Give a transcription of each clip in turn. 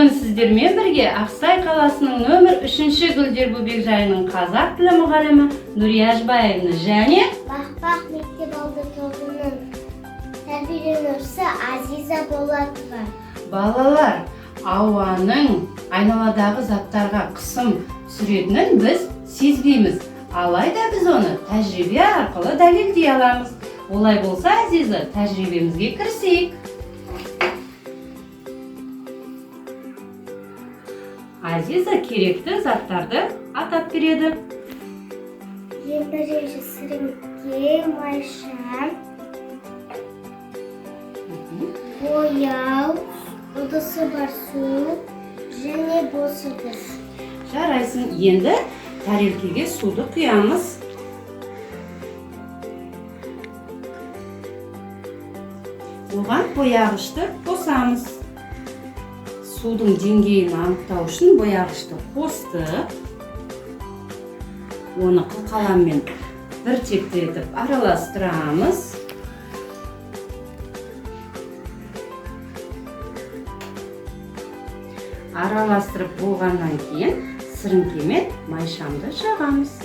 Бүгін сіздермен бірге Ақсай қаласының нөмір 3-ші гүлдер бөбекжайының қазақ тілі мұғалімі Нұрия Әжібаевна және Бақбақ мектеп алды тобының тәрбиеленушісі Азиза Болатова. Балалар, ауаның айналадағы заттарға қысым түсіретінін біз сезбейміз. Алайда біз оны тәжірибе арқылы дәлелдей аламыз. Олай болса, Азиза, тәжірибемізге кірісейік. Азиза керекті заттарды атап береді. Ең бірінші сіріңке, майша, бояу, ыдысы бар су және бос ыдыс. Жарайсың, енді тәрелкеге суды құямыз. Оған бояғышты қосамыз. Судың деңгейін анықтау үшін бояғышты қостық. Оны қылқаламмен бір текті етіп араластырамыз. Араластырып болғаннан кейін сіріңкемен майшамды жағамыз.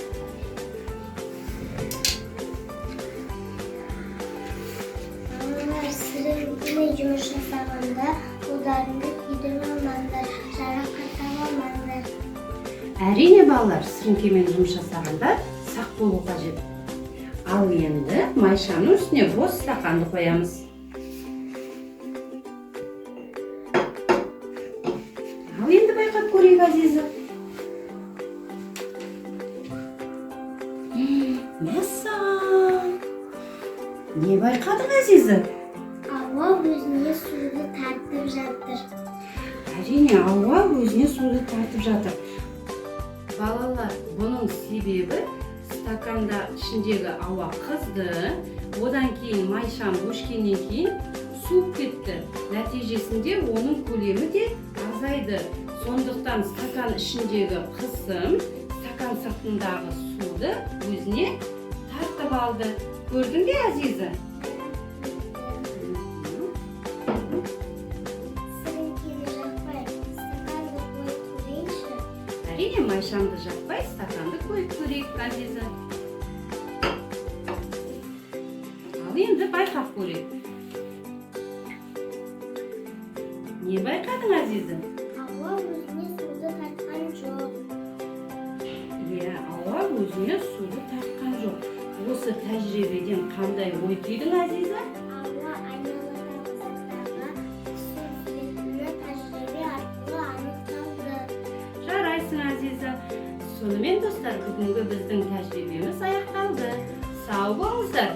Балалар, сіріңкемен жұмыс жасағанда қолдарыңды күйдіріп алмаңдар, жарақат алмаңдар. Әрине, балалар, сіріңкемен жұмыс жасағанда сақ болу қажет. Ал енді майшаның үстіне бос стақанды қоямыз. Ал енді байқап көрейік, Азиза. Мәссаған! Не байқадың, Азиза? Ауа өзіне суды тартып жатыр. Әрине, ауа өзіне суды тартып жатыр. Балалар, бұның себебі стаканда ішіндегі ауа қызды, одан кейін майшам өшкеннен кейін суып кетті. Нәтижесінде оның көлемі де азайды. Сондықтан стакан ішіндегі қысым стакан сыртындағы суды өзіне тартып алды. Көрдің бе, Азиза? Сіріңкені жақпай, стаканды қойып көрейінші. Әрине, майшамды жақпай стаканды қойып көрейік, Азиза. Ал енді байқап көрейік. Не байқадың, Азиза? Ауа өзіне суды тартқан жоқ. Иә, ауа өзіне суды тартқан жоқ. Осы тәжірибеден қандай ой түйдің, Азиза? Ауа айналадағы заттарға қысым түсіретіні тәжірибе арқылы анықталды. Жарайсың, Азиза. Сонымен, достар, бүгінгі біздің тәжірибеміз аяқталды. Сау болыңыздар.